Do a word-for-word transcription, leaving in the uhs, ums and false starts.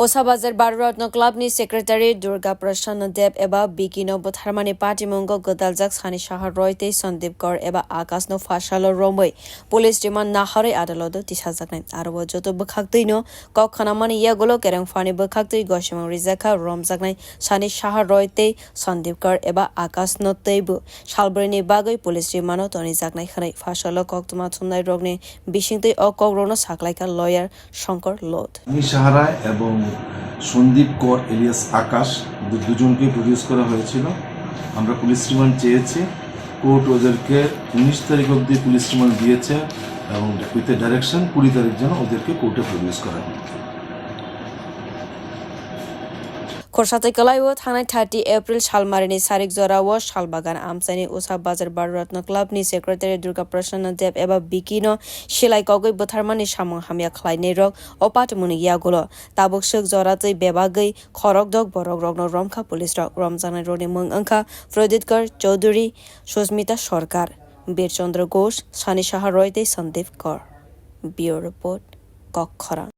Osa Bazar Baruratno Club ni Secretary Durga Prasanna Deb eba Biki no butharmani patimungo gwdaljak Sani Saha Roy tei Sandeep Kaur eba Akash no phasalo romwi police remand naharwi adaloto tisajaknai. Aro o joto bwkhaktwi no kok khanamani yagulo kerengphani bwkhaktwi gosimung rijakha romjaknai Sani Saha Roy tei Sandeep Kaur eba Akash no teibo salbrwini bagwi police remand o tonijaknai hwnwi phasalo koktwma thumnai rokni bisingtwi o kok rokno saklaikha lawyer Shankar Lodh. Sani Saha Roy এবং সন্দীপ কর এলিয়াস আকাশ, ওদের দুজনকে প্রডিউস করা হয়েছিল। আমরা police remand চেয়েছি, কোর্ট ওদেরকে উনিশ তারিখ অবধি পুলিশ রিমান্ড দিয়েছে এবং উইথ এ ডাইরেকশন কুড়ি তারিখ যেন ওদেরকে কোর্টে প্রডিউস করা হয়। Khorsa tei kwlai o thangnai thirty April salmarini sarik jora o Salbagan amchaini Usha Bazar Baruratno Club ni Secretary Durga Prasanna Deb eba Biki no silai kogwi butharmani samung hamya khlainai rok o patimuni yagulo tabuk swk jora twi bebagwi khorok dok borok rokno romkha police rok. Romjaknai rokni mung wngkha Pradit Kar Chaudhury, Susmita Sarkar, Bir Chandra Ghosh, Sani Saha Roy tei Sandeep Kar. Bureau Report, Kokkhorang.